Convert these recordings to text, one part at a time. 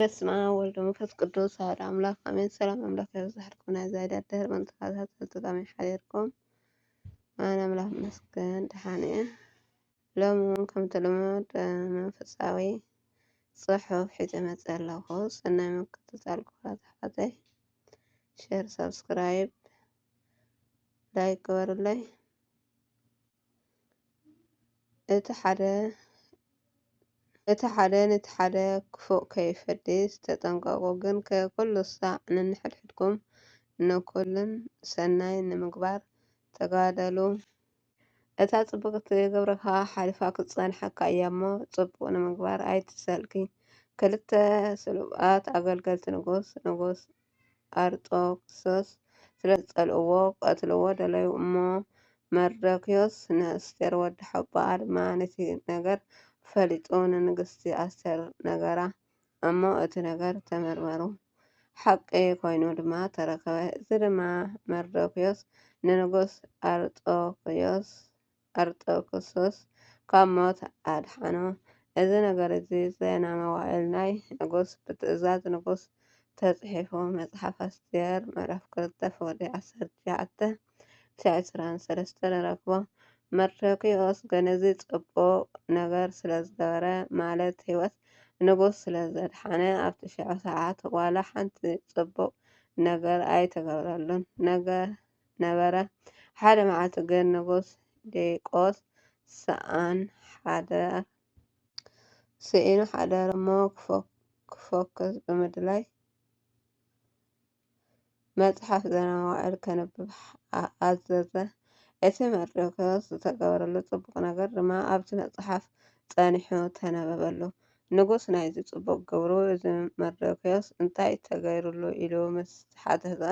በስመ አብ ወወልድ ወመንፈስ ቅዱስ አሐዱ አምላክ አሜን። ሰላም አምላክ ይብዛሕልኩም። ናይ ዛይዳ ደህር መንጥፋታት ተጠቃሚ ሓዲርኩም። ኣነ ኣምላክ መስገን ደሓን እየ። ሎም እውን ከምቲ ልሙድ መንፈሳዊ ጽሑፍ ሒዘ መጸ ኣለኹ። ሰናይ ምክትታል ክቡራት ኣሕዋተይ። ሸር፣ ሳብስክራይብ፣ ላይክ ግበሩለይ። እቲ ሓደ እቲ ሓደ ነቲ ሓደ ክፉእ ከይፈድስ ተጠንቀቁ። ግን ከኩሉ ሳዕ ነንሕድሕድኩም ንኩልን ሰናይ ንምግባር ተጋደሉ። እታ ጽብቕቲ ግብርኻ ሓሊፋ ክትጸንሓካ እያ እሞ፣ ጽቡቕ ንምግባር ኣይትሰልኪ። ክልተ ስሉባት ኣገልገልቲ ንጉስ፣ ንጉስ ኣርጦክስዮስ ስለ ዝጸልእዎ፣ ክቐትልዎ ደለዩ። እሞ መርዶክዮስ ንእስቴር ወዲ ሓቦኣ ድማ ነቲ ነገር ፈሊጡ ንንግስቲ ኣስቴር ነገራ። እሞ እቲ ነገር ተመርመሩ፣ ሓቂ ኮይኑ ድማ ተረኸበ። እዚ ድማ መርዶክዮስ ንንጉስ ኣርጦክዮስ ኣርጠክስስ ካብ ሞት ኣድሓኖ። እዚ ነገር እዚ ዜና መዋዕል ናይ ንጉስ ብትእዛዝ ንጉስ ተጽሒፉ፣ መጽሓፍ ኣስቴር ምዕራፍ ክልተ ፍቕዲ ዓሰርተ ትሽዓተ እስካብ ዕስራን ሰለስተን ንረክቦ። መርዶክዮስ ግን እዚ ጽቡቕ ነገር ስለ ዝገበረ፣ ማለት ህይወት ንጉስ ስለ ዘድሓነ፣ ኣብቲ ሽዑ ሰዓት ዋላ ሓንቲ ጽቡቕ ነገር ኣይተገብረሉን። ነገ ነበረ። ሓደ መዓልቲ ግን ንጉስ ዴቆስ ሰኣን ሓደር ስኢኑ ሓደረ እሞ ክፎ-፣ ክፎክስ ብምድላይ መጽሓፍ ዜና መዋዕል ከንብብ ኣ-፣ ኣዘዘ። እቲ መርዶክዮስ ዝተገበረሉ ጽቡቕ ነገር ድማ ኣብቲ መጽሓፍ ጸኒሑ ተነበበሉ። ንጉስ ናይዚ ጽቡቕ ግብሩ፣ "እዚ መርዶክዮስ እንታይ ተገይሩሉ?" ኢሉ ምስ ሓተተ፣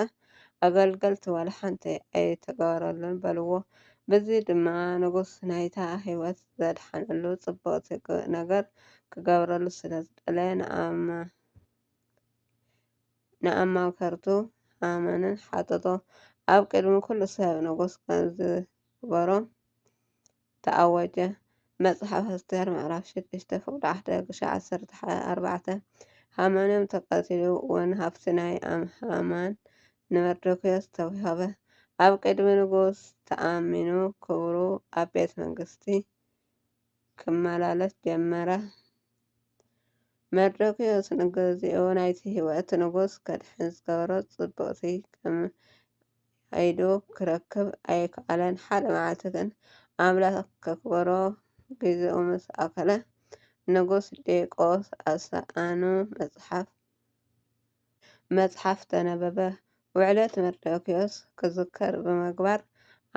ኣገልገልቲ፣ "ዋላ ሓንቲ ኣይተገበረሉን" በልዎ። በዚ ድማ ንጉስ ናይታ ህይወት ዘድሓነሉ ጽብቕቲ ግ-፣ ነገር ክገብረሉ ስለ ዝደለየ ንኣማ-፣ ንኣማከርቱ ሃማንን ሓተቶ። ኣብ ቅድሚ ኩሉ ሰብ ንጉስ ከም ዝግበሮ ተኣወጀ። መጽሓፍ ኣስቴር ምዕራፍ ሽዱሽተ ፍቕዲ ሓደ ክሻዕ ዓሰርተ ኣርባዕተ። ሃማን ተቐቲሉ እውን ሃብቲ ናይ ኣም-፣ ሃማን ንመርዶክዮስ ተውሃበ። ኣብ ቅድሚ ንጉስ ተኣሚኑ ክብሩ ኣብ ቤት መንግስቲ ክመላለስ ጀመረ። መርዶክዮስ ንግዜኡ ናይቲ ህይወት ንጉስ ከድሕን ዝገበሮ ጽብቕቲ ከም ኢዱ ክረክብ ኣይከኣለን። ሓደ መዓልቲ ግን ኣምላኽ ከኽብሮ ግዜኡ ምስ ኣኸለ፣ ንጉስ ዴቆስ ኣሰኣኑ መጽሓፍ፣ መጽሓፍ ተነበበ። ውዕለት መርዶክዮስ ክዝከር ብምግባር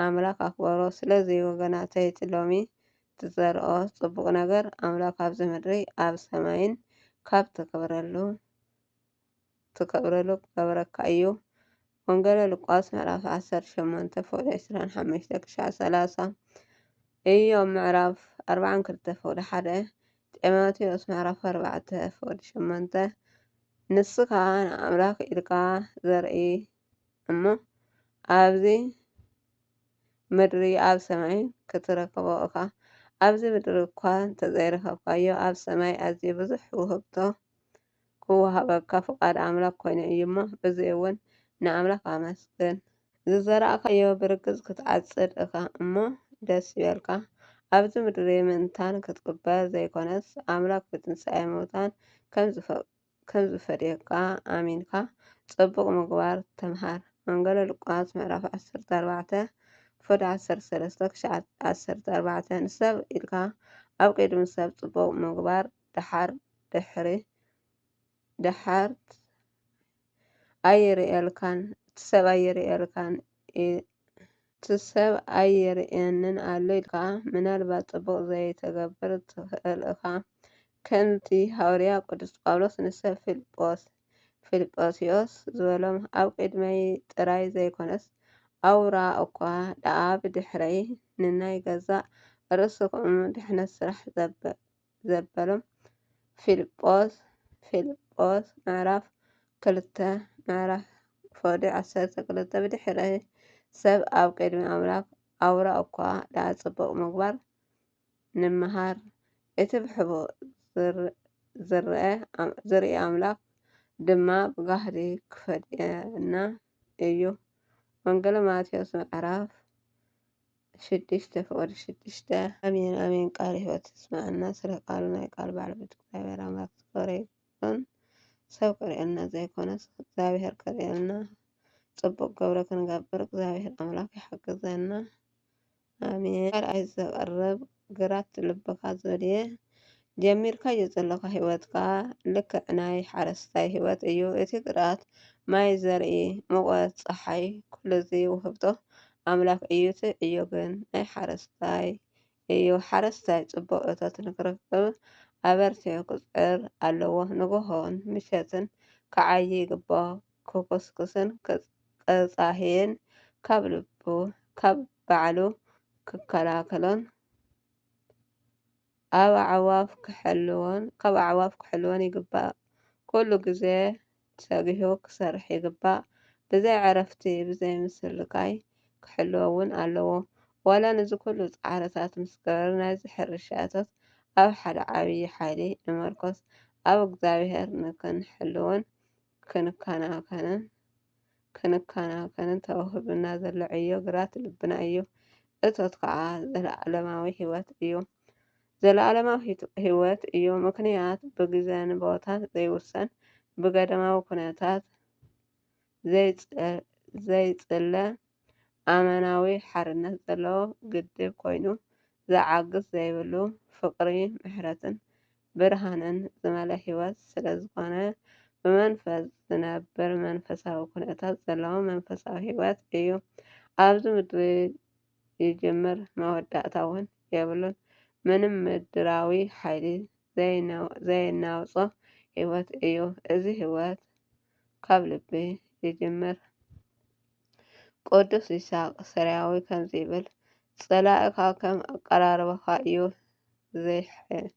ኣምላኽ ኣኽበሮ። ስለዚ ወገናተይ፣ እቲ ሎሚ ትዘርኦ ጽቡቕ ነገር ኣምላኽ ኣብዚ ምድሪ ኣብ ሰማይን ካብ ትከብረሉ ትከብረሉ ክገብረካ እዩ። ወንጌለ ሉቃስ ምዕራፍ ዓሰርተ ሸሞንተ ፍቕዲ ዕስራን ሓሙሽተ ክሻዕ ሰላሳ። ኢዮብ ምዕራፍ ኣርባዓን ክልተ ፍቕዲ ሓደ። ጢሞቴዎስ ምዕራፍ ኣርባዕተ ፍቕዲ ሸሞንተ። ንስኻ ንኣምላኽ ኢልካ ዘርኢ እሞ ኣብዚ ምድሪ ኣብ ሰማይ ክትረክቦ ኢኻ። ኣብዚ ምድሪ እኳ እንተዘይረኸብካዮ፣ ኣብ ሰማይ ኣዝዩ ብዙሕ ውህብቶ ክወሃበካ ፍቓድ ኣምላኽ ኮይኑ እዩ እሞ፣ በዚ እውን ንኣምላኽ ኣመስግን። ዝዘራእካዮ ብርግጽ ክትዓጽድ ኢኻ እሞ ደስ ይበልካ። ኣብዚ ምድሪ ምእንታን ክትቅበር ዘይኮነስ፣ ኣምላኽ ብትንሳኤ ምዉታን ከም ዝፈ-፣ ከም ዝፈድየካ ኣሚንካ ጽቡቕ ምግባር ተምሃር። ወንጌለ ሉቃስ ምዕራፍ ዓሰርተ ኣርባዕተ ፍቕዲ ዓሰርተ ሰለስተ ክሻዕ ዓሰርተ ኣርባዕተ። ንሰብ ኢልካ ኣብ ቅድሚ ሰብ ጽቡቕ ምግባር ደሓር ድሕሪ፣ ደሓር ኣይርእየልካን፣ እቲ ሰብ ኣይርእየልካን እ-፣ እቲ ሰብ ኣይርእየንን ኣሎ ኢልካ ምናልባት ጽቡቕ ዘይተገብር ትኽእል ኢኻ። ከምቲ ሃዋርያ ቅዱስ ጳውሎስ ንሰብ ፊልጶስ፣ ፊልጶስዮስ ዝበሎም፣ ኣብ ቅድመይ ጥራይ ዘይኮነስ፣ ኣውራ እኳ ደኣ ብድሕረይ ንናይ ገዛእ ርእስኹም ድሕነት ስራሕ ዘበ-፣ ዘበሎም። ፊልጶስ፣ ፊልጶስ ምዕራፍ ክልተ፣ ምዕራፍ ፍቕዲ ዓሰርተ ክልተ። ብድሕሪ ሰብ ኣብ ቅድሚ ኣምላኽ ኣውራ እኳ ደኣ ጽቡቕ ምግባር ንምሃር። እቲ ብሕቡእ ዝር-፣ ዝርአ ኣም- ዝርኢ ኣምላኽ ድማ ብጋህዲ ክፈድየና እዩ። ወንጌል ማቴዎስ ምዕራፍ ሽዱሽተ ፍቕዲ ሽዱሽተ። ኣሜን ኣሜን። ቃል ህይወት ይስማዕና። ስለ ቃሉ ናይ ቃል ባለቤት እግዚኣብሔር ኣምላክ ዝኸበረ ይኹን። ሰብ ክርእየልና ዘይኮነስ እግዚኣብሔር ክርእየልና ጽቡቅ ገብረ ክንገብር እግዚኣብሔር ኣምላክ ይሓግዘና። ኣሜን። ካልኣይ ዘቐርብ ግራት ልብካ ዘድየ ጀሚርካዮ ዘለኻ ህይወትካ ልክዕ ናይ ሓረስታይ ህይወት እዩ። እቲ ግራት ማይ ዘርኢ፣ ሙቐት፣ ጸሓይ፣ ኩሉ እዚ ውህብቶ ኣምላኽ እዩ። እቲ ዕዮ ግን ናይ ሓረስታይ እዩ። ሓረስታይ ጽቡቕ እቶት ንክረክብ ኣበርቲዑ ክጽዕር ኣለዎ። ንግሆን ምሸትን ክዓዪ ይግባእ። ክኹስኩስን ክጻህይን ካብ ልቡ ካብ ባዕሉ ክከላከሎን ኣብ ኣዕዋፍ ክሕልዎን ካብ ኣዕዋፍ ክሕልዎን ይግባእ። ኩሉ ግዜ ሰጊሁ ክሰርሕ ይግባእ። ብዘይ ዕረፍቲ ብዘይ ምስልካይ ክሕልዎ እውን ኣለዎ። ዋላ ነዚ ኩሉ ጻዕርታት ምስ ገበረ ናይዚ ሕርሻ እቶት ኣብ ሓደ ዓብዪ ሓይሊ ንመርኮስ ኣብ እግዚኣብሔር ንክንሕልውን ክንከናኸንን ክንከናኸንን ተዋሂቡና ዘሎ ዕዮ ግራት ልብና እዩ። እቶት ከዓ ዘለኣለማዊ ህይወት እዩ። ዘለኣለማዊ ህይወት እዩ። ምክንያት ብግዘን ቦታን ዘይውሰን ብገደማዊ ኩነታት ዘይፅለ ኣመናዊ ሓርነት ዘለዎ ግድብ ኮይኑ ዘዓግስ ዘይብሉ ፍቅሪ ምሕረትን ብርሃንን ዝመለ ህይወት ስለዝኾነ ብመንፈስ ዝነብር መንፈሳዊ ኩነታት ዘለዎ መንፈሳዊ ህይወት እዩ። ኣብዚ ምድሪ ይጅምር መወዳእታ እውን የብሉን። ምንም ምድራዊ ሓይሊ ዘይናውጾ ህይወት እዩ። እዚ ህይወት ካብ ልቢ ይጅምር። ቅዱስ ይስሐቅ ሰሪያዊ ከምዚ ይብል፣ ጸላእካ ከም ኣቀራርባኻ እዩ ዝሕ-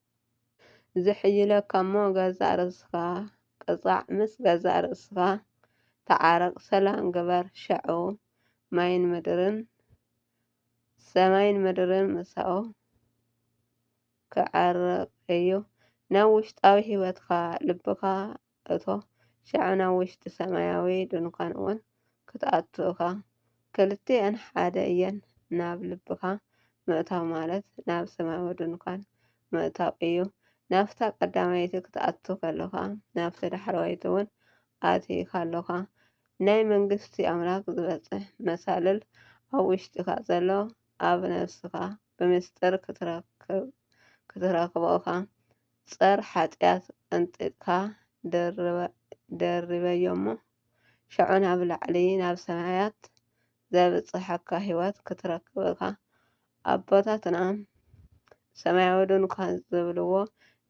ዝሕይለካ እሞ ገዛእ ርእስኻ ቅጻዕ፣ ምስ ገዛእ ርእስኻ ተዓረቕ፣ ሰላም ግበር፣ ሽዑ ማይን ምድርን ሰማይን ምድርን ምሳኡ ክዓርቕ እዩ። ናብ ውሽጣዊ ህይወትካ ልብካ እቶ፣ ሽዑ ናብ ውሽጢ ሰማያዊ ድንኳን እውን ክትኣቱ ኢኻ። ክልቲኣን ሓደ እየን። ናብ ልብካ ምእታው ማለት ናብ ሰማያዊ ድንኳን ምእታው እዩ። ናብታ ቀዳመይቲ ክትኣቱ ከለኻ ናብቲ ዳሕረወይቲ እውን ኣቲካ ኣለኻ። ናይ መንግስቲ ኣምላክ ዝበጽሕ መሳልል ኣብ ውሽጥካ ዘሎ ኣብ ነብስካ ብምስጢር ክትረክብ ክትረክቦ ኢኻ። ጸር ሓጢኣት ቀንጢጥካ ደርበ- ደርበዮ እሞ ሽዑ ናብ ላዕሊ ናብ ሰማያት ዘብጽሐካ ህይወት ክትረክብ ኢኻ። ኣቦታትና ሰማያዊ ድንኳን ዝብልዎ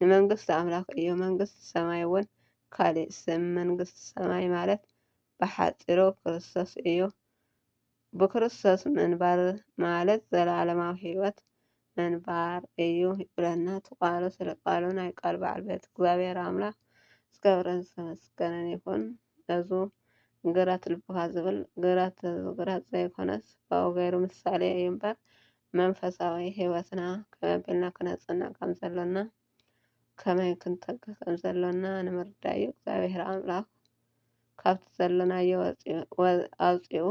ንመንግስቲ ኣምላኽ እዩ። መንግስቲ ሰማይ እውን ካሊእ ስም መንግስቲ ሰማይ ማለት ብሓጺሩ ክርስቶስ እዩ። ብክርስቶስ ምንባር ማለት ዘለዓለማዊ ህይወት ምንባር እዩ ይብለና እቲ ቃሉ። ስለ ቃሉ ናይ ቃል በዓል ቤት እግዚኣብሔር ኣምላኽ ዝከበረን ዝተመስገነን ይኹን። ነዙ ግራት ልብኻ ዝብል ግራት ግራት ዘይኮነስ ብኡ ገይሩ ምሳሌ እዩ እምበር መንፈሳዊ ህይወትና ከመይ ኣቢልና ክነጽንዕ ከም ዘሎና ከመይ ክንተግህ ከም ዘሎና ንምርዳእ እዩ። እግዚኣብሔር ኣምላኽ ካብቲ ዘለናዮ ወፂኡ- ወ- ኣውፂኡ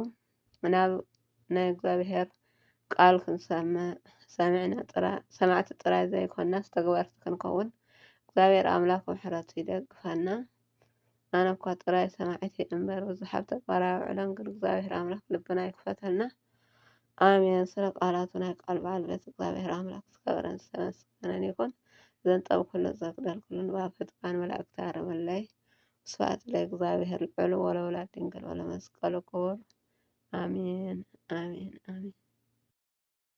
ናብ ናይ እግዚኣብሔር ቃል ክንሰምዕ ሰሚዕና ጥራ- ሰማዕቲ ጥራይ ዘይኮናስ ተግበርቲ ክንከውን እግዚኣብሔር ኣምላኽ ምሕረቱ ይደግፈና። ኣነ እኳ ጥራይ ሰማዒት እየ እምበር ብዙሕ ኣብ ተግባር ኣይውዕሎን፣ ግን እግዚኣብሔር ኣምላኽ ልብና ይክፈተልና። ኣሜን። ስለ ቃላቱ ናይ ቃል በዓል ቤት እግዚኣብሔር ኣምላኽ ዝከበረን ዝተመስገነን ይኹን። ዘንጠብኩሉ ዘግደልኩሉ ንባብ ህጥባን መላእክቲ ኣረመለይ። ስብሐት ለእግዚኣብሔር ልዑል ወለወላዲቱ ድንግል ወለመስቀሉ ክቡር። ኣሜን፣ ኣሜን፣ ኣሜን።